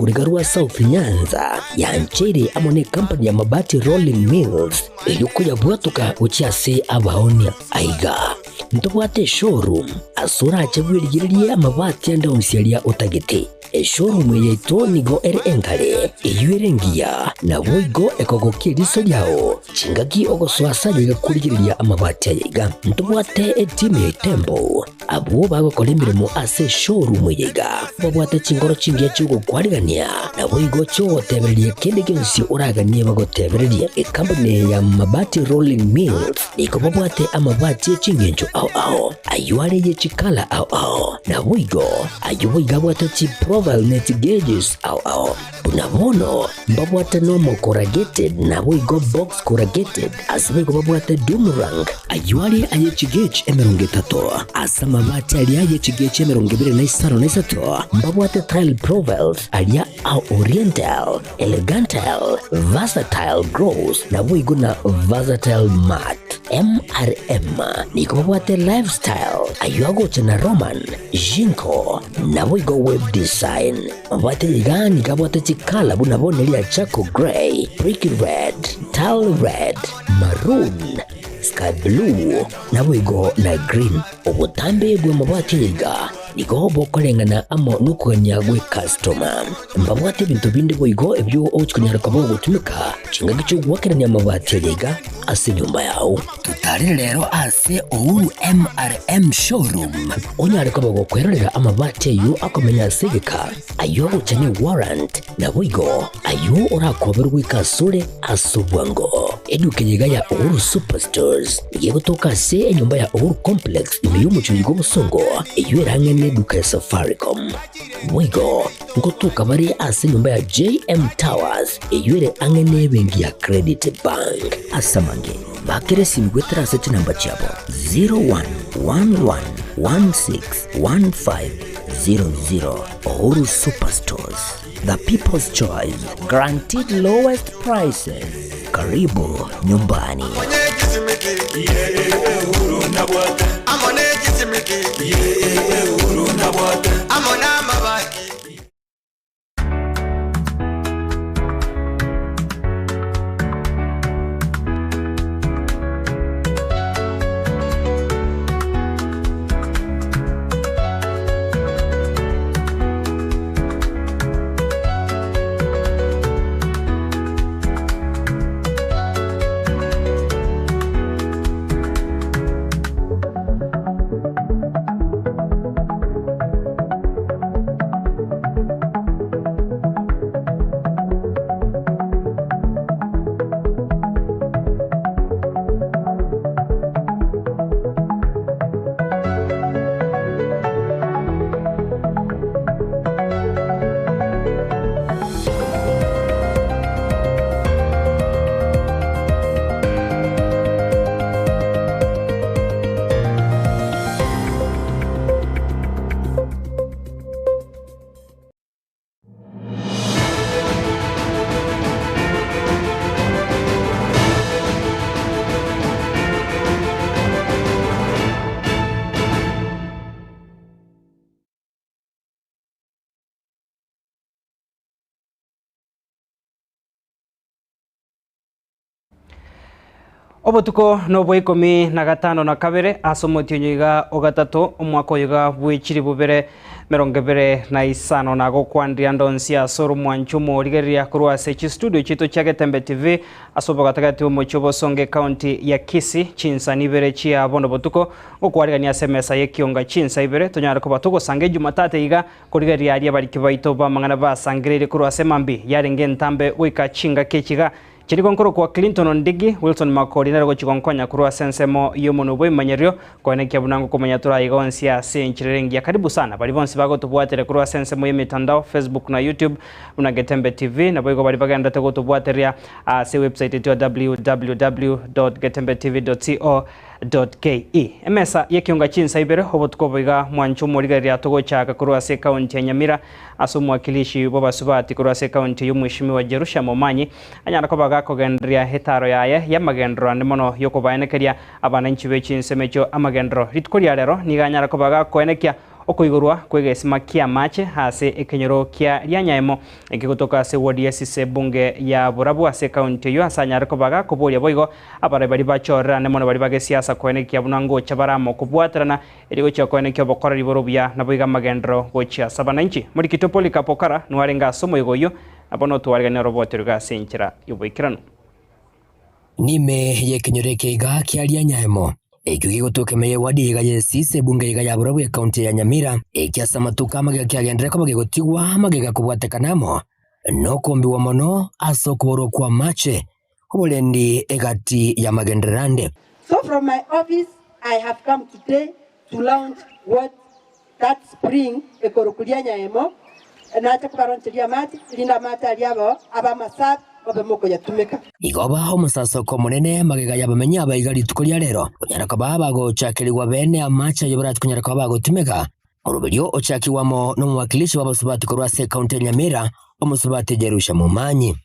Koriga rwa South Nyanza yancheire amo ne company ya Mabati Rolling Mills erio koyabwatoka gochia ase abaonia. Aiga ntobwate eshowroom ase orache bwerigererie amabati ande onsi aria otagete. Eshowroom eye yaito nigo ere enkare, eyio ere engiya, naboigo ekogokia eriso riao chingaki ogosoa ase aye iga korigereria amabati aya iga. Ntobwate etimu ya Itembo Abwo bagokora emeremo ase eshowroom eye iga babwate chinkoro chingiya chi'ogokwarigania, naboigo chi'ogotebereria kende gionsi oraganie bagotebererie. Ekampuni eye ya Mabati Rolling Mills nigo babwate amabati e chingencho ao ao, ayio are ye chikala ao ao, naboigo ayio boigo abwate chiprofile ne chigauges ao ao. Buna bono mbabwate normal corrugated naboigo box corrugated, ase boigo babwate doom rank, ayio are aye chigauge 30, ase amabati aria aye chigauge 23 mbabwate tile profiles aria a oriental, elegantal, versatile gloss naboigo na versatile matte. MRM nigo babwate lifestyle, ayio agocha na Roman, Jinko, naboigo web design. Mabwate iga nigo abwate chikala buna bono eria charcoal grey, brick red, tile red, maroon, sky blue, naboigo na green. Obotambe bw'amabati aya iga nigo bokoreng'ana amo nokogania gw'ecustoma. Mbabwate ebinto binde boigo ebio ogochi konyara koba ogotumeka chingaki chi'ogoakerania amabati aya iga ase enyomba yao. Totarere rero ase Uhuru MRM Showroom onyare koba gokwerorera amabati ayio akomenya ase egeka, ayio agocha ne warrant, naboigo ayio orakoberwe goika asore ase obwango. Eduka eye iga ya Uhuru Superstores nigo egotoka ase enyomba ya Uhuru Complex ime y'omochie oyo bw'obosongo eyio ere ang'e neduka ya Safaricom. Boigo ngotoka bare ase enyomba ya JM Towers eyio ere ang'e nebenki ya Credit Bank. Ase amange, bakera esimi goetera ase chinamba chiabo 0111161500. Uhuru Superstores, the people's choice, guaranteed lowest prices. Karibu nyumbani. Obotuko nobwa ikomi na gatano na kabere ase omotienyi iga o gatato omwaka oyo iga bwe chilifu bibere merongo ebere na isano na gokwanria ande onsi ase ore omwancho omorigereria korwa ase chistudio chiaito chia Getembe TV ase obogatagati bw'omochie obosongo ecounty ya Kisii chinsani ibere chia bono botuko gokwarigania ase emesa y'ekionga chinsa ibere tonyare koba togosanga ejumatatu iga korigereria aria abariki baito b'amang'ana basangereirie korwa ase mambia yarenge entambe goika chingaki echi iga Chiriko nkorokwa Clinton Ondigi, Wilson Makori nere ogochia gonkonya korwa ase ensemo y'omonwa bw'ebimanyerio, koenekia buna ngokomanya tore aiga onsi ase enchera ere engiya. Karibu sana baria bonsi bagotobwateria korwa ase ensemo y'emetandao, Facebook na YouTube, buna Getembe TV, naboigo baria bagendererete gotobwateria ase ewebsite yaito ya www dot getembetv dot co dot ke. Emesa y'ekionga chinsa ibere obotuko obo iga mwanche omorigereria togochaka korwa ase ekaunti ya Nyamira ase omwakilishi bw'abasubati korwa ase ekaunti eyio Mweshimiwa Jerusha Momanyi anyare koba gakogendereria etaaro yaye y'amagenderero ande mono y'okobaenekeria abananchi be chinsemo echio amagenderero. Rituko ria rero nigo anyare koba gakoenekia. Okoigorwa kw'egesima ki'amache ase ekenyoro kia Rianyaemo ekegotoka ase ward ya Sise ebunge ya Borabu ase ekaunti eyio ase anyare koba gakoboria boigo abarai baria bachorerane mono baria bagesiasa koenekia buna ngocha bare amo kobwaterana erio gochia koenekia obokoreri bore obuya naboigo amagenderero gochia ase abananchi. Morikito Polycarp Okara nigo arenge ase omoigo oyio na bono otwarigania oroboti roiga ase enchera y'oboikeranu. Nime y'ekenyoro eke iga kia Rianyaemo, ekio gegotoka ime y'ewadi iga y'Esisa ebunge iga ya Borabu ekaunti ya Nyamira, eki ase amatuko amagega kiagenderere koba gegotigwa magega kobwatekana amo nokombigwa mono ase okoborwa kw'amache, oborendi egati y'amagenderero ande. So from my office I have come today to launch what that spring ekorokwa Rianyaemo, nache kobaroncheria amache, erinde amache aria abao abe amasafi, mobe mokoyatumeka. Igo oba omosasoko omonene magega y'abamenyi aba iga rituko ria rero, onyare koba bagochakerigwa bene amache ayio barache konyara koba bagotumeka. Oroberio ochakigwe amo nomowakilishi bw'abasubati korwa ase ekaunti ya Nyamira, omosubati Jerusha Momanyi.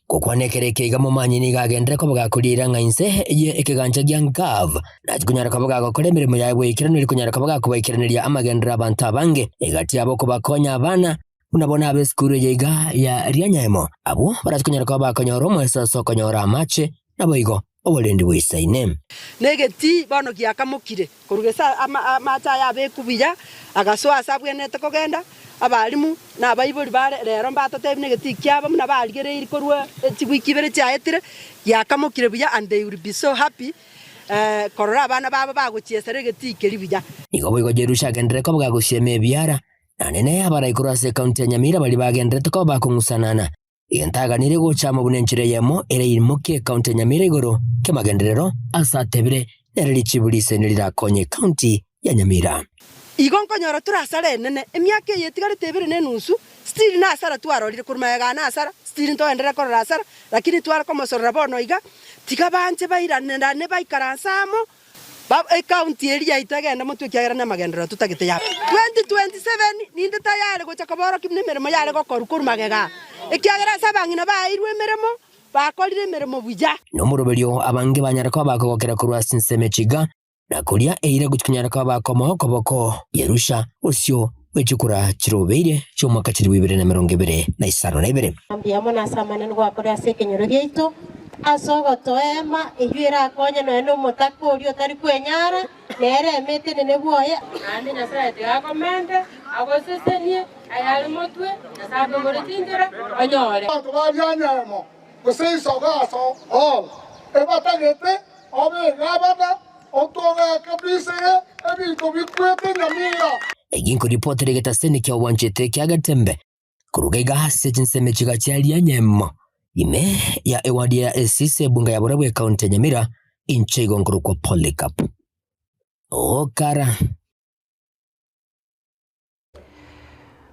Gokwana ekero eke iga Momanyi nigo agenderere koba gakoriera ng'a inse ye ekegancha gia Gov nachi konyara koba gagokora emeremo yaye bw'eikeranu eri konyara koba gakobaikeraneria amagenderero abanto abange egati yabo kobakonya abana buna bono ab'esukuru eye iga ya Rianyaemo abwo barachi konyara koba bakonyora omoeso ase okonyora amache naboigo oborendi bwaisaine. Na egetii bono giakamokire korwa gese amache aya abekwe buya, agasoa ase abwenerete kogenda. Abalimu na abaibori bare rero mbatotebi negetii kiabo buna barigereirie korwa chiwiki ibere chiaetire, giakamokire buya and they will be so happy korora abana babo bagochiesera egetii keria buya. Nigo boigo Jerusha agenderere koba gagosiema ebiara, na nene abarai korwa ase ekaunti ya Nyamira baria bagendererete koba bakong'usanana. Egento aganire gocha amo buna enchera eyemo ere imokie ekaunti ya Nyamira igoro kemagenderero ase atebire nere richibu risaine rirakonye ekaunti ya Nyamira. Igo nkonyora tore asara enene, emiaka eye etigarete ebere na enusu, still na asara twarorire korwa magega na asara, still ntogenderere korora asara, lakini tware komosorora bono iga, tiga banche bairanerane baikaranse amo, Ecounty eria yaito egende motwe ekiagera namagenderero totagete ya 2027 ninde tayari gocha koborokia buna emeremo yare gokorwa korwa magega aa, ekiagera ase abang'ina baeirwe emeremo bakorire emeremo buya. Nomoroberio abange banyare koba bakogokera korwa ase ensemo echiga, na koria eira gochia konyara koba bakomoa okoboko Yerusha bosio bwe chikura chirobeire chi'omwaka chilifu ibere na emerongo ebere na isano na ibere. Mbuya mono ase amanene gwakore ase ekenyoro giaito, ase ogotoema, eyio erakonye nonya nomotaka oria otari kwenyara, nere eme etenene bwoye. Naende Nyasae tiga akomente, agosesenie ayare motwe, Nyasae akoigore chinchera, onyore. Abanto ba Rianyaemo, gose Isogaso Hall, ebatagete obe egavana, otogeke bisire ebinto bikwete nyamira. Eki nkoripotera egetaseni kia obwanchete kia Getembe koruga iga ase chinsemo echiga chia Rianyemo ime ya ewadi ya Esisi ebunge ya Borabu ekaunti ya Nyamira inche igo nkorokwa Polycarp Okara.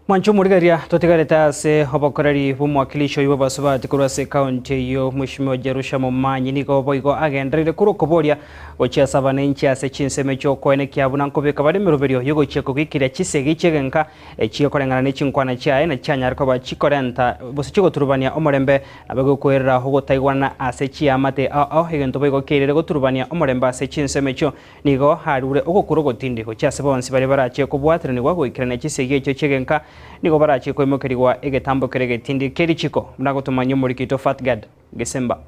Mwanche omorigereria totigarete ase obokoreri bw'omwakilishi oyio bw'abasubati korwa ase ekaunti eyio Mweshimiwa Jerusha Momanyi nigo boigo agendereire korwa okoboria gochia ase abananchi ase chinsemo chi'okoenekia buna nkobeka bare emeroberio y'ogochia kogikiria chisegi chi'egenka echikoreng'ana ne chinkwana chiaye na chianyare koba chikorenta gose chigoturubania omorembe naboigo gokoerera ogotaigwanana ase chiamate ao ao egento boigo kiairire goturubania omorembe ase chinsemo echio Nigo arure ogokura ogotindi gochia ase bonsi baria barache kobwateranigwa goikerania chisegi echio chi'egenka, nigo barache koimokerigwa egetambo keria egetindi kie richiko, buna gotomanyia omoriki oito Fatgad Gesemba.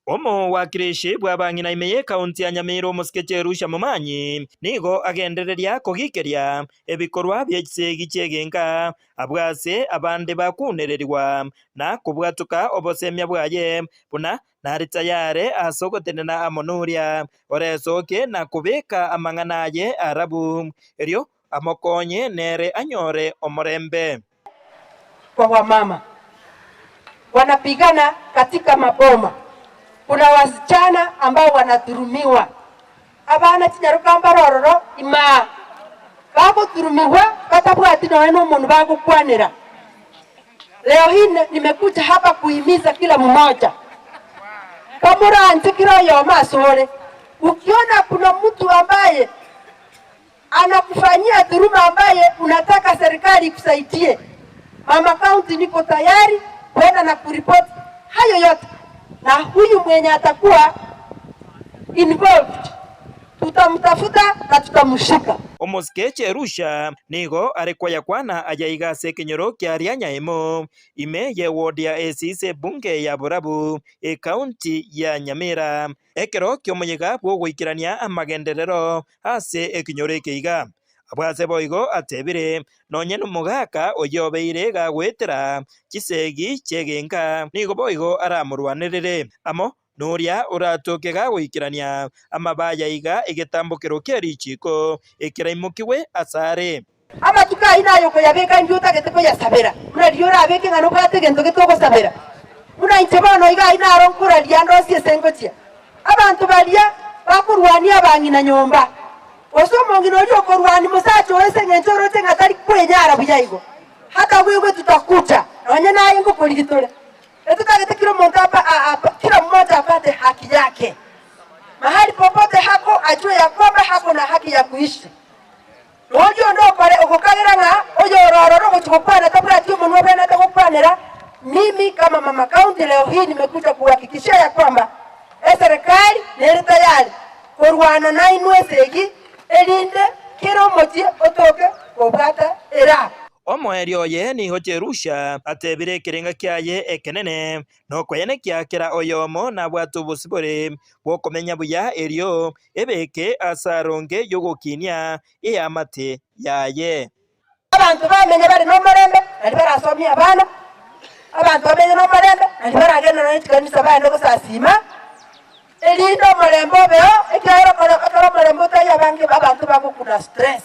Omowakilishi bw'abang'ina ime y'ekaunti ya Nyamira omosike Jerusha Momanyi nigo agendereria kogikeria ebikorwa bie chisegi chi'egenka abwo ase abande bakunererigwa na kobwatoka obosemia bwaye buna Nare tayare ase ogotenena amo noria oresoke na kobeka amang'ana aye arabu, erio amokonye nere anyore omorembe. Kwa wamama wanapigana katika maboma, kuna wasichana ambao wanadhulumiwa, abana chinyaroka mbare ororo imaa, bagothurumigwa batabwati nonya nomonto bagokwanera. Leo hii nimekuja hapa kuhimiza kila mmoja, kamoranche kila oyomo asore, ukiona kuna mtu ambaye anakufanyia dhuluma ambaye unataka serikali ikusaidie, Mama County niko tayari kwenda na kuripoti hayo yote, na huyu mwenye atakuwa involved tutamtafuta na tutamshika. Omosike Cherusha nigo are koyakwana aya iga ase ekenyoro kia Rianyaemo, ime y'eward ya Esise ebunge ya Borabu, ekaunti ya Nyamira, ekero ki'omoyega bw'ogoikerania amagenderero ase ekenyoro eke iga. Abwo ase boigo atebire, Nonye nomogaka oyio obeire gagoetera chisegi chi'egenka, nigo boigo aramorwanerere amo noria oratoke gagoikerania amabaya iga egetambokero kie richiiko ekeraimokigwe asare. Amatuko ayio naye okoyabeka inki otagete koyasabera, buna riria orabeke ng'a nobwate egento gete ogosabera. Buna inche bono iga ayio naro nkoraria ndosie ase ngochia. Abanto baria bakorwania abang'ina nyomba, gose omong'ina oria okorwania mosacha oye ase engencho oroche ng'a tari kwenyara buya igo, hata wewe tutakucha, nonye naye ngokorigia tore. Etotagete kila omonto apa, apa, kila mmoja apate haki yake. Mahali popote hako ajue ya kwamba hako na haki ya kuishi. Noria onde okore ogokagera ng'a oyore ororo ogochia gokwana tabwati omonwa obwenerete gokwanera, mimi kama mama county leo hii nimekuja kuhakikishia ya kwamba eserekari nere tayari korwana nainwe esegi erinde kera omochie otoke kobwata eraha. Omoerio oye nigo Jerusha atebire ekerenga kiaye ekenene, nokoenekia kera oyomo nabwate obosibore bw'okomenya buya erio ebeke ase aronge y'ogokinia eamate yaye. Abanto bamenye bare nomorembe, nario barasomie abana, abanto bamenye nomorembe, nario baragende nonya chikanisa baende gosasiima, erinde omorembe obeo, ekiagera okore ekero omorembe otaiyo abange abanto bagokuna stress.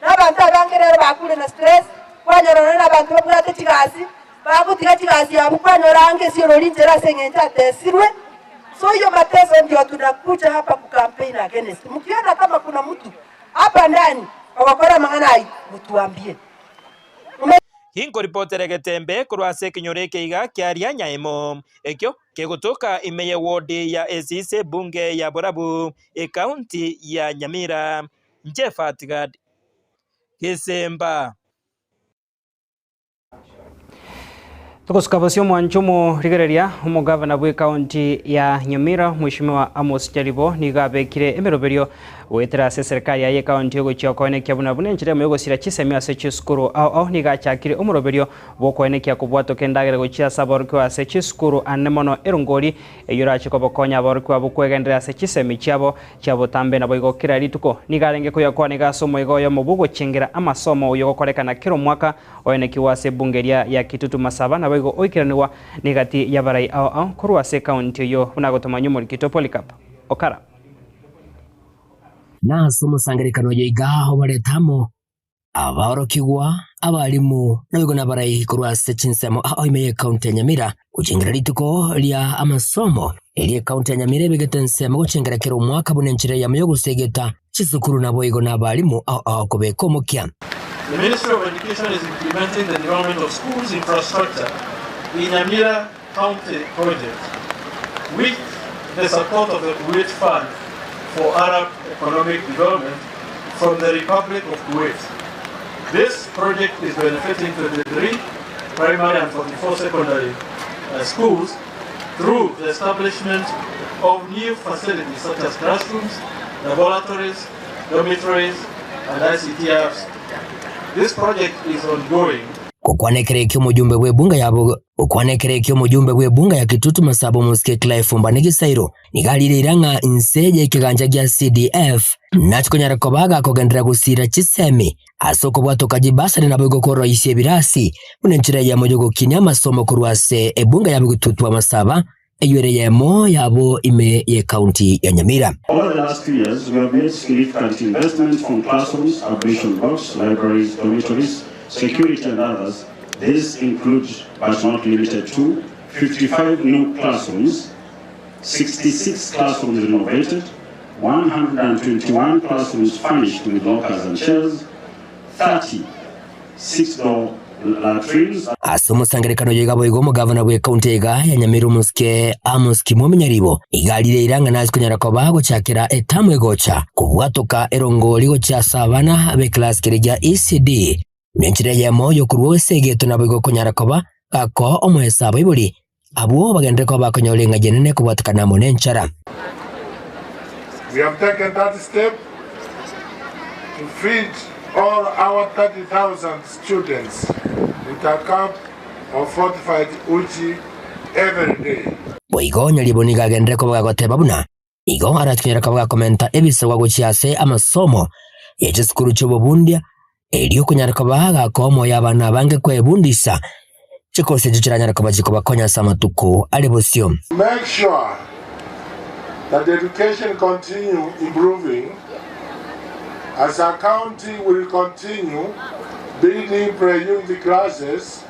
Na abanto abange rero bakure na stress, kwanyora nonya na abanto babwate chigasi, bagotiga chigasi abwo kwanyora ange esiorori nchera ase eng'encho atesirwe. So hiyo mateso ndio tunakuja hapa ku campaign against. Mkiona kama kuna mtu hapa ndani ogokora amang'ana ayio mutuambie. Ginkoripotera egetembe korwa ase ekenyoro eke iga kiaria Nyaemo, ekio kegotoka ime ye ward ya Esise ebunge ya Borabu, ekaunti ya Nyamira. Inche Fatgad Gesemba. Togosuka bosio omwancho omorigereria omogavana bw'ekaunti ya Nyamira Mheshimiwa Amos Nyaribo nigo abekire emeroberio goetera ase eserikari yaye ekaunti ogochia koenekia buna buna enchera emo yogosira chisemi ase chisukuru ao ao nigo achakire omoroberio bw'okoenekia kobwatoka endagera gochia ase aborokigwa ase chisukuru ane mono erongori eyio erache kobokonya aborokigwa abwo kwegenderera ase chisemi chiabo chia botambe naboigo kera rituko. Nigo arenge koyakwana iga ase omoigo oyomo bw'ogochengera amasomo oyio ogokorekana kera omwaka oenekigwa ase ebunge eria ya Kitutu Masaba naboigo oikeranigwa negati y'abarai ao ao korwa ase ekaunti eyio buna agotomanywa omorikito Polycarp Okara. Na ase omosangererekano oyo iga obarete amo Abaorokigwa, abalimu, naboigo nabarai korwa ase chinsemo ao ime y'ecounty ya Nyamira gochengera rituko ria amasomo erio ecounty ya Nyamira ebegete ensemo gochengera kera omwaka buna enchera eyemo y'ogosegeta chisukuru naboigo nabalimu ao ao kobeka omokia. The Ministry of Education is implementing the development of schools infrastructure in Nyamira County project with the support of the Kuwait Fund for Arab Economic Development from the Republic of Kuwait. This project is benefiting 23 primary and 44 secondary uh, schools through the establishment of new facilities such as classrooms, laboratories, dormitories, and ICT apps. This project is ongoing. Gokwana ekero ekio omojumbe bw'ebunga ya Gokwana ekero ekio omojumbe bw'ebunga ya Kitutu Masaba omosike Clive Mbane Gisairo nigo arireire ng'a inse y'ekegancha gia CDF nachi konyara koba gakogenderera gosiira chisemi ase okobwatoka chibasari naboigo koroisia ebirasi buna enchera eyemo y'ogokinia amasomo korwa ase ebunga ya Kitutu Masaba eyio ere eyemo yabo ime y'ecounty ya Nyamira. Over the last 2 years, we have made significant investments from classrooms, ablution blocks, libraries, dormitories, security and others. These include, but not limited to, 55 new classrooms, 66 classrooms renovated, 121 classrooms furnished with lockers and chairs, 30 six-door latrines. Ase omosangererekano oyo iga boigo omogavana bw'ecounty iga ya Nyamira omosike Amos Kimwami Nyaribo iga arire eira ng'a nase konyara koba gochakera etamu egocha kobwatoka erongori gochia ase abana b'eclass keria gia ECD Nenchera eyemo y'okorua esegeto naboigo okonyara koba gakoa omoeso abaibori, abwo bagenderere koba bakonyora eng'aji enene kobwatekana amo nenchara. We have taken that step to feed all our 30,000 students with a cup of fortified uji every day. Boigo Nyaribo nigo agenderere koba gagoteba buna igo arachonyore koba gakomenta ebisogwa gochia ase amasomo ye chisukuru chi'obobundia, erio konyara koba gakoa omoyo abana abange kwebundisa chikosi echio chiranyare koba chikobakonya ase amatuko are bosio. Make sure that education continue improving as a county will continue building pre-unit classes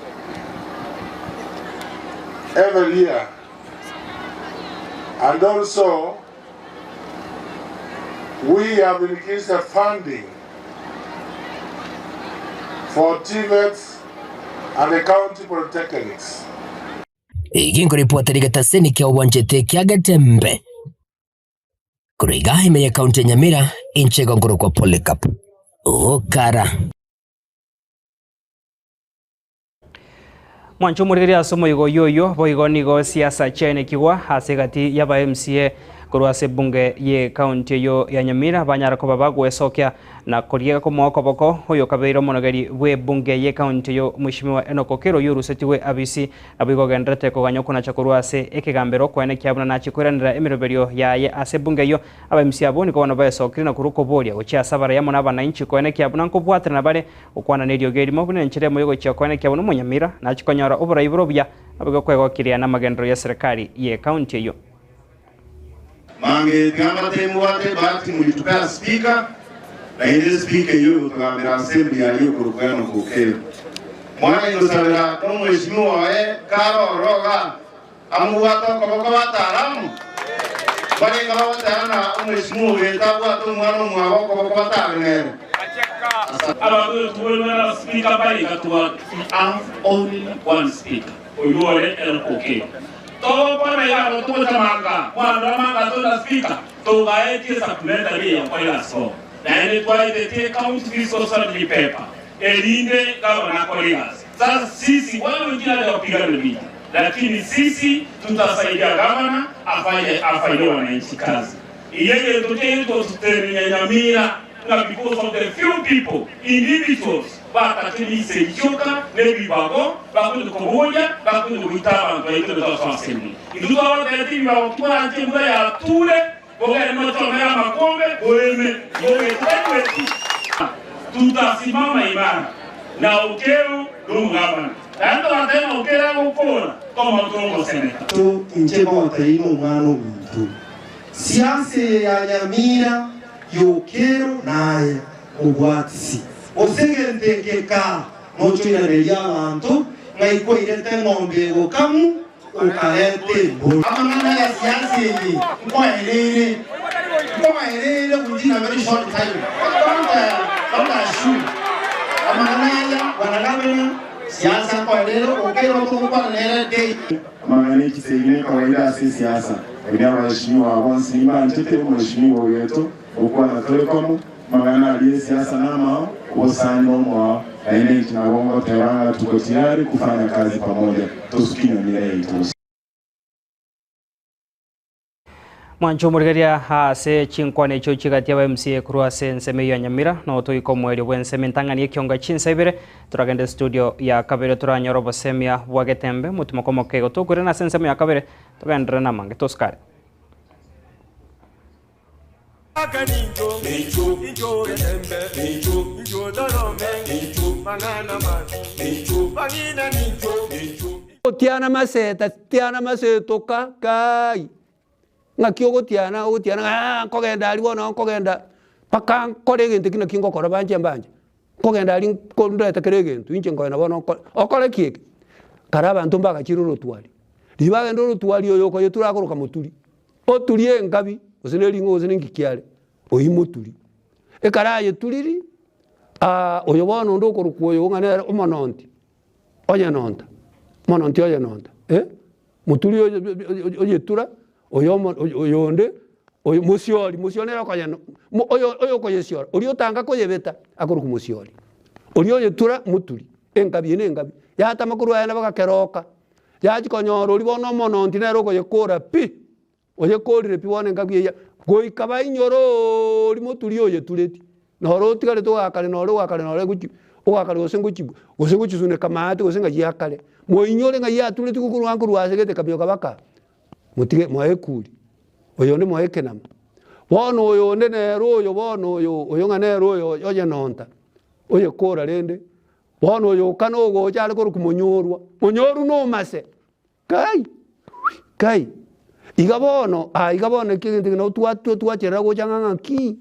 every year and also we have increased the funding for TVETs and the county polytechnics. Eki nkoripota getaseni kia obwanchete kia Getembe korwa iga ime ye county ya Nyamira inche igo nkorokwa Polycarp Okara. Mwanche omorigereria ase omoigo oyio oyio, boigo nigo siasa chiaenekigwa ase egati y'aba MCA korwa ase ebunge ye county eyio ya Nyamira banyara koba bagwesokia na koriega komoa okoboko oyo kabeire omonogeri bw'ebunge ye county eyio Mweshimiwa Enock Okello oyio orusetigwe abisi naboigo ogendererete koganya okonacha korwa ase ekegambero koenekia buna nachie koiranera emeroberio yaye ase ebunge eyio. Aba MCA abwo nigo bono baesokirie na korwa okoboria gochia ase abarai amo na abanainchi koenekia buna nkobwaterana bare Gokwana neriogi erimo buna enchera emo y'ogochia koenekia buna omonyamira nachie konyora oborai bore obuya, naboigo kwegokiria namagenderero y'eserekari y'ekaunti eyio. Mange tiga mbwate bahati mulitupea speaker, naende speaker eyio egotugambera assembly aria ekorokwa Enock Okello. Mwana ingosabera nomweshimiwa oye kare ororo igaa amobwate okoboko bataaramu, mbarenge bagoteba ng'a omweshimiwa ogete abwate omwana omwabo okoboko batare nere. Abanto tobori buna speaker mbare iga tobwate we have only one speaker oywo ore Enock Okello. Togokwana iga abo togocha manga mwarora manga tore na speaker togaetie supplementary eye okore gasi bono naende twaetetie county fiscal strategy paper erinde gavana akore egasi. Sasa sisi wale wengine hata wapigane vita lakini sisi tutasaidia gavana afanye afanyie wananchi kazi. Iye egento kiaito totenenia Nyamira ng'a because of the few people, individuals, batachire ise chioka na ebibago bakonye koboria bakonye goita abanto baito na tosoa assembly. Intwe twabatebetie ebibago twaranche embura yature bogende mochomere amakombe moreme bogetebeti. Tutasimama imara na Okello na omogabana naende togateba ng'a Okello agokora tomotora omoseneta. Inche ngotebi nomwana ominto. Siasa eye ya Nyamira y'Okello naye mobwatisi, gose egento eke kaa nochoiraneria abanto ng'ai kwairete eng'ombe egokamu okareta embori. Amang'ana ya siasa eye nkoereire nkoereire within a very short time don't don't assume amang'ana aya bwana governor siasa nkoereire Okello togokwana nere day. Amang'ana e chisegi nekawaida ase esiasa, lakini abaheshimiwa bonsi nimbanchete omweshimiwa oyoeto gokwana tore komo, amang'ana aria esiasa namao, obosani nomoao, naende inche nabo ngoteba ng'a tuko tayari kufanya kazi pamoja tosuki Nyamira yaito. Mwanche omorigereria ase chinkwana echio chigati aba MCA korwa ase ensemo eyio ya Nyamira, no toika omoerio bw'ensemo entang'ani y'ekionga chinsa ibere, toragende studio ya kabere toranyore obosemia bwa Getembe, omotimoko omoke igo tokoirana ase ensemo ya kabere togenderere namange tosukare. Tiana maseta, tiana masetoka kai. Ng'aki ogotiana ogotiana ng'a nkogenda aria bono nkogenda mpaka nkore egento ekio naki ngokora banche mbanche. Nkogenda aria nko ndete kera egento inche nkogenda bono nkore, okore ki eke? Kare abanto mbagachire orotwari, riria bagenda orotwari oyo okoyetura akoroka moturi, oturie enkabi gose ne ring'o gose ne engiki are, oyio moturi. Ekero ayeturiri, oyo bono onde okorokwa oyo ng'a nere omononti, oyenonta, omononti oyenonta eh. Moturi oyetura, oyomo oyonde oyo mosiori, mosiori nere okoyeno oyo oyokoyesiora, oria otanga koyebeta akorokwa mosiori. Oria oyetura moturi, enkabi eye nenkabi, yatama korwa aye nabo gakeroka, yachia konyora oria bono omononti nere okoyekora pi. Oyekorire pi bono engaki eyia, goika bainyore oria moturi oyetureti, noro otigarete ogakare nore ogakare nore gochi ogakare gose ngochi gose ngochisuneka maate gose ng'ai akare. Moinyore ng'ai aturetigwe korwa nkorwa ase gete kamioka baka motige moe ekuri, oyonde moe ekenama. Bono oyonde nere oyo bono oyo oyo ng'a nere oyo oyenonta, oyekora rende, bono oyo okana ogocha are korokwa monyorwa, monyorwa na omase. Kai! Kai! Iga bono, aa iga bono eki egento eke nabo twatwe twacherera gocha ng'a ng'aki,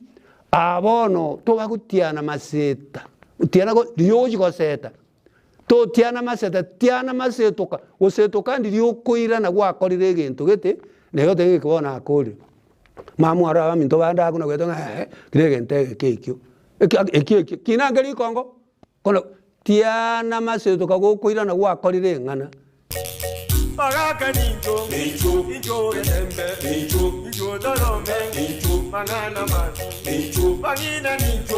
aa bono tobagotiana maseta, tiana go riria ogochi goseta, totiana maseta tiana masetoka, gosetoka ndiria okoirana gwakorire egento gete, na igo otebe ng'a eke bono nakorire. Mama aro abaminto bande abwo nagwete ng'a eeh, kera egento egeke ekio, eki ekio ekio, kina nkeri rikongo. Kono tiana masetoka gokoirana gwakorire eng'ana. Bagaka nincho, incho getembe, incho torome, mang'ana mabi, bang'ina nincho.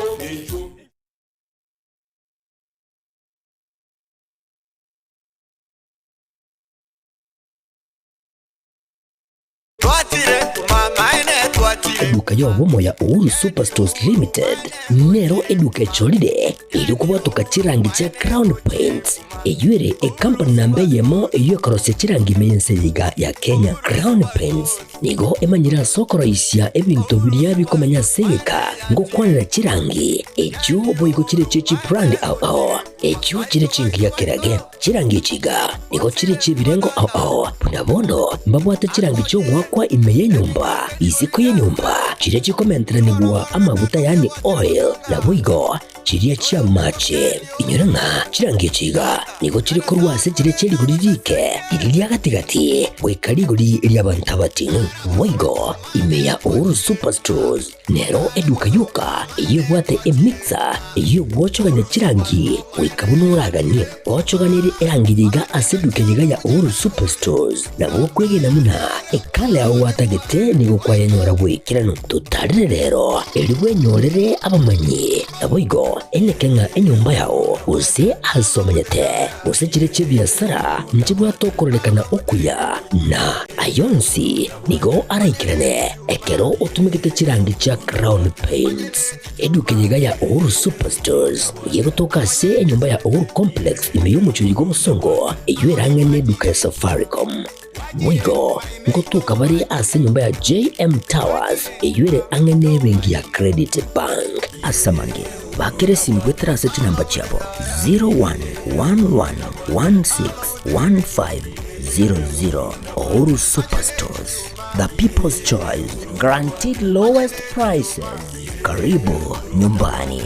Eduka y'obomo ya Uhuru Superstores Limited nero eduka echorire erio kobwatoka chirangi chia Crown Paints eyio ere ekampani namba eyemo eyio ekorosia chirangi ime y'ense eye iga ya Kenya. Crown Paints nigo emanyire ase okoroisia ebinto biria bikomenya ase egeka ngokwanera chirangi echio boigo chire chie chibrand ao ao echio chire chingiya kerage. Chirangi echi iga nigo chire chi'ebirengo ao ao, buna bono mbabwate chirangi chi'ogoakwa ime y'enyomba, isiko y'enyomba, chiria chikomenteranigwa amaguta yaani oil, naboigo chiria chi'amache. Inyora ng'a chirangi echi iga nigo chire korwa ase chiria chie rigori riike, riria ria gati-gati, goika rigori ri'abanto abating'u. Boigo ime ya Uhuru Superstores Nero eduka yoka eyio ebwate emixer eyio egwochogania chirangi goika buna oraganie. Ochoganerie erangi yiga ase eduka yiga ya Uhuru Superstores nabo okwegena buna ekala yao gwatagete nigo kwayenyora bw'ekeranu. Totarire rero erio bwenyorere abamanyi naboigo eneke ng'a enyomba yao gose ase omenyete gose chire chi'ebiasara nchibwate okororekana okuya na ayonsi Nigo araikerane ekero otumegete chirangi chia Crown Paints. Eduka eye iga ya Uhuru Superstores nigo egotoka ase enyomba ya Uhuru Complex ime y'omochie oyiga obosongo eyio erang'e neduka ya Safaricom. Boigo ngotoka bare ase enyomba ya JM Towers eyio ere ang'e nebenki ya Credit Bank. Ase amange, bakera esimi goetera ase chinamba chiabo 0111161500. Uhuru Superstores, the people's choice, guaranteed lowest prices. Karibu nyumbani.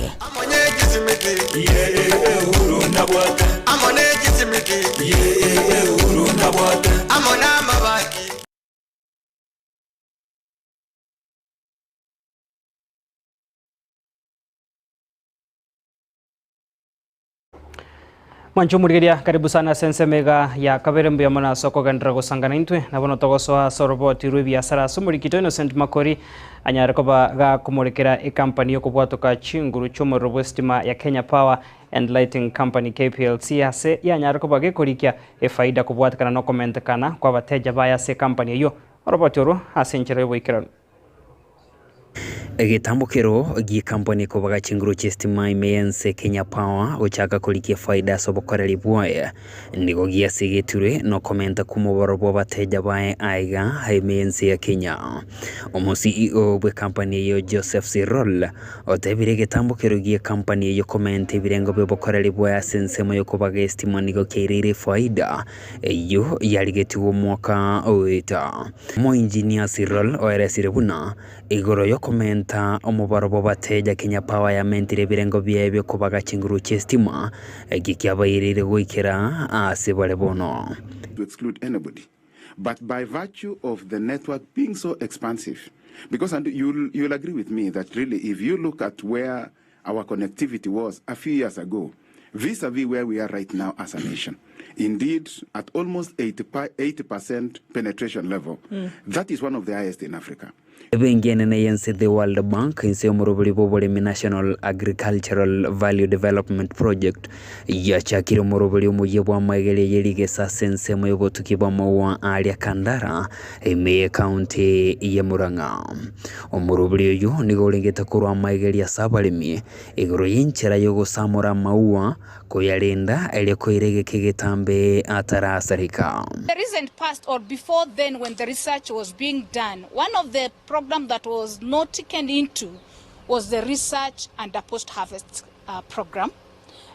Mwanche omorigeria karibu sana ase ensemo iga ya kabere mbuya mono ase okogenderera gosangana intwe na bono togosoa ase oroboti rw'ebiasara ase omorikito Innocent Makori anyare koba gakomorekera ekampani y'okobwatoka chinguru chi'omorero bw'esitima ya Kenya Power and Lighting Company KPLC ase yanyare koba gekorikia efaida kobwatekana na okomentekana kw'abateja baye ase ekampani eyio oroboti orwo ase enchera y'oboikeranu. Egetambokero gi'ekampani ekobaga chinguru chi'esitima ime y'ense Kenya Power gochaka korigia efaida ase obokoreri bwaye nigo giasigetirwe nokomenta kw'omobaro bw'abateja baye aiga ime y'ense ya Kenya. Omo CEO bw'ekampani eyio Joseph Sirol otebire egetambokero gi'ekampani eyio komenta ebirengo bi'obokoreri bwaye ase ensemo y'okobaga esitima nigo kiaireire efaida eyio yarigetigwe omwaka oeta. Omoinjinia Cyril oeresire buna igoro y'okomenta omobaro bw'abateja Kenya Power yamentire ebirengo biaye bi'okobaga chinguru chi'esitima, eki kiabaireire goikera aase bare bono. to exclude anybody but by virtue of the network being so expansive because and you'll, you'll agree with me that really if you look at where our connectivity was a few years ago vis-a-vis where we are right now as a nation. Indeed, at almost 80% penetration level, that is one of the highest in Africa. Ebenki enene y'ense The World Bank inse y'omoroberi bw'oboremi National Agricultural Value Development Project yachakire omoroberi omoyia bw'amaegeria ye rigesa ase ensemo y'obotuki bw'amaua aaria Kandara ime y'ecounty ya Murang'a. Omoroberi oyio nigo orengete korwa amaegeria ase abaremi igoro y'enchera y'ogosamora amaua Koyarenda erio koira egeka egetambe atarasareka. The recent past or before then when the research was being done, one of the program that was not taken into was the research and the post harvest program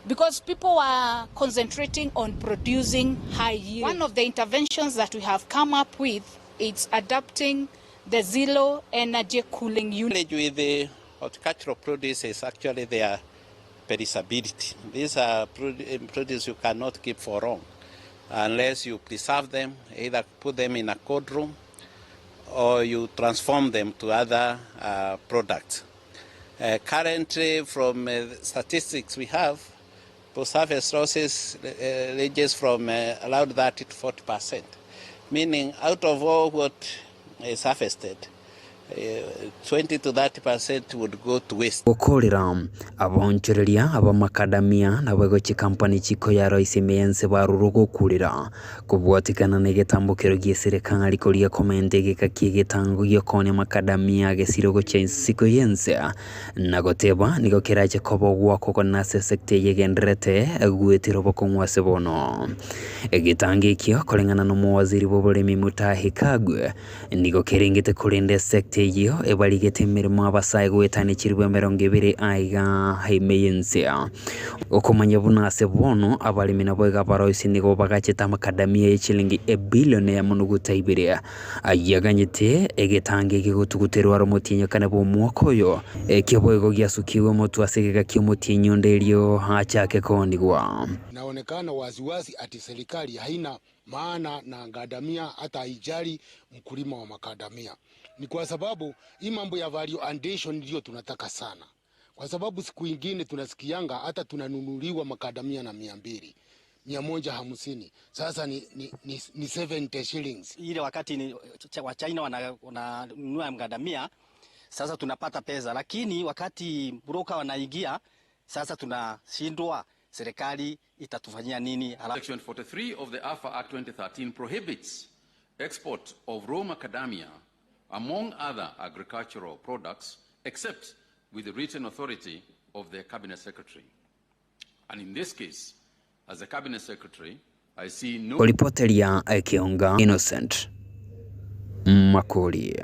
because people were concentrating on producing high yield. One of the interventions that we have come up with is adapting the zero energy cooling unit. With the horticultural produce is actually their perishability. These are produce you cannot keep for long unless you preserve them, either put them in a cold room or you transform them to other products. Currently, from statistics we have, post-harvest losses ranges from around 30 to 40%, meaning out of all what is harvested, 20 to 30 percent would go to waste. Gokorera abaonchoreria ab'amakadamia naboigo chikampani chikoyaroisia ime y'ense barure ogokurera kobwatikana negetambokero gi'eserekari koria komenta egeka ki'egetango gi'okoonia amakadamia agesire gochia isiko y'ense na goteba nigo kerache koba ogwakwa okonene ase esecta eye egendererete goetera obokong'u ase bono. Egetango ekio koreng'ana nomowaziri bw'oboremi Mutahi Kagwe Nigo kerengete korende esecta eyio ebarigete emeremo abasae goetania chiribu 20 aiga ime y'ense. Okomanya buna ase bono abaremi naboigo abaroisia nigo bagachete amakadamia ye chilingi ebilion eyemo nuguta ibere ayio aganyete egetango eke gotuguterwa aro omotienyi kane bw'omwaka oyo. Ekio boigo giasukigwe omotwe ase egeka ki'omotienyi onde erio achake koonigwa. Inaonekana waziwazi ati serikali haina maana na makadamia hata haijali mkulima wa makadamia. Ni kwa sababu hii mambo ya value addition ndio tunataka sana, kwa sababu siku ingine tunasikianga hata tunanunuliwa makadamia na 200, 150, sasa ni 70 shillings. Ile wakati ni wa China wananunua makadamia, sasa tunapata pesa, lakini wakati broker wanaingia sasa tunashindwa serikali itatufanyia nini? Section 43 of the AFA Act 2013 prohibits export of raw macadamia among other agricultural products except with the written authority of the Cabinet Secretary. And in this case, as the Cabinet Secretary, I see no... Koripoteria Ekionga Innocent Makori.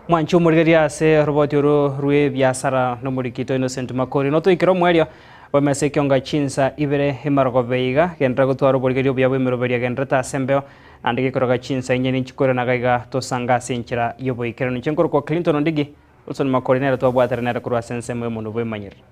Mwanche omorigereria ase oroboti oro rw'ebiasara nomorikito Innocent Makori. Notoikere omoerio bw'emesa ekionga chinsa ibere emerogobe iga, genderera gotwara oborigereria obuya bw'emeroberio egendererete ase embeo, naende gekoroga chinsa inye ninchikore naga iga tosanga ase enchera y'oboikeranu. Inche nkorokwa Clinton Ondigi, Wilson Makori nere twabwatera nere korwa ase ensemo y'omonwa bw'emanyerero.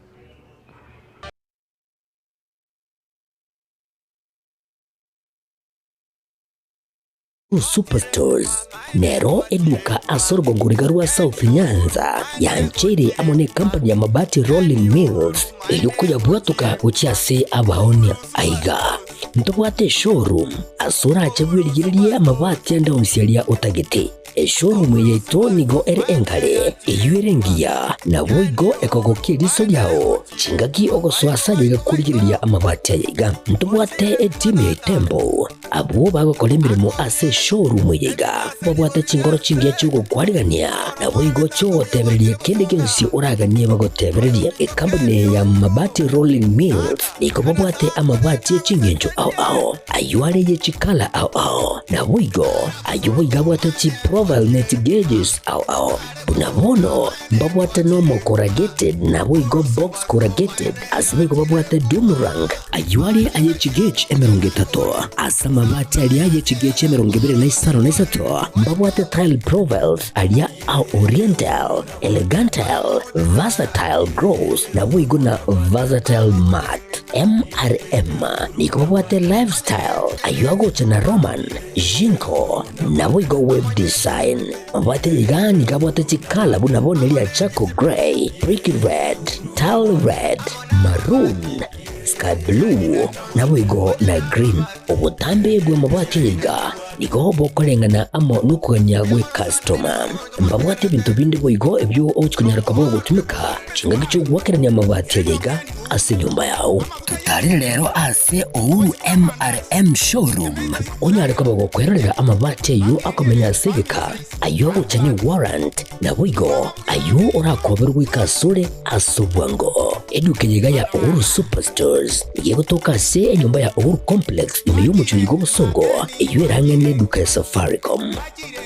Superstores nero eduka ase orogongo riga rwa South Nyanza yancheire amo ne company ya Mabati Rolling Mills eyio koyabwatoka gochia ase abaonia. Aiga ntobwate eshowroom ase orache bwerigererie amabati ande onsi aria otagete. Eshowroom eye yaito nigo ere engare, eyio ere engiya, naboigo ekogokia eriso riao chingaki ogosoa ase aye iga korigereria amabati aya iga. Ntobwate etimu ya Itembo Abwo bagokora emeremo ase eshowroom eye iga babwate chinkoro chingiya chi'ogokwarigania, naboigo chi'ogotebereria kende gionsi oraganie bagotebererie. Ekampuni eye ya Mabati Rolling Mills nigo babwate amabati e chingencho ao ao, ayio are ye chikala ao ao, naboigo ayio boigo abwate chiprofile ne chigauges ao ao. Buna bono mbabwate normal corrugated naboigo box corrugated, ase boigo babwate doomerang, ayio are aye chigauge 30, ase amabati aria aye chigauge 25, mbabwate tile profiles aria a oriental, elegantile, versatile gross, naboigo na versatile matte. MRM nigo babwate Lifestyle, ayio agocha na Roman, Jinko, naboigo Web Design. Mabwate iga nigo abwate chikala buna bono eria charcoal grey, brick red, tile red, maroon, sky blue, naboigo na green. Obotambe bw'amabati aya iga nigo bokoreng'ana amo nokogania gw'ekastoma. Mbabwate ebinto binde boigo ebio ogochia konyara koba ogotumeka chingaki chi'ogoakerania amabati aya iga ase enyomba yao. Totarere rero ase Uhuru MRM Showroom onyare koba gokwerorera amabati ayio akomenya ase egeka, ayio ogocha ne warrant, naboigo ayio orakoberwe goika asore ase obwango. Eduka eye iga ya Uhuru Superstores nigo egotoka ase enyomba ya Uhuru Complex ime y'omochie oyo bw'obosongo eyio erang'ane eduka ya Safaricom.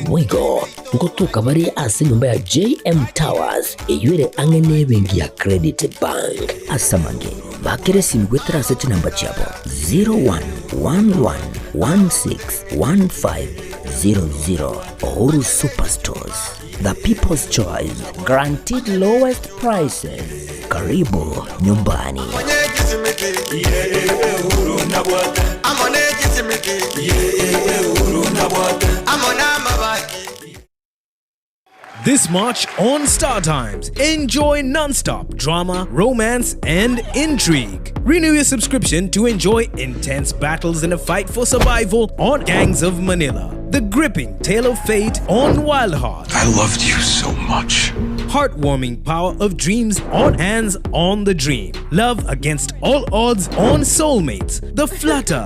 Boigo ngotoka bare ase enyomba ya JM Towers eyio ere ang'e n'ebenki ya Credit Bank. Ase amange, bakera esimi goetera ase chinamba chiabo 0111161500. Uhuru Superstores, the people's choice, guaranteed lowest prices. Karibu nyumbani. This March on Star Times, enjoy non-stop drama, romance, and intrigue. Renew your subscription to enjoy intense battles in a fight for survival on Gangs of Manila. The gripping tale of fate on Wild Heart. I loved you so much. Heartwarming power of dreams on Hands on the Dream. Love against all odds on Soulmates. The Flutter.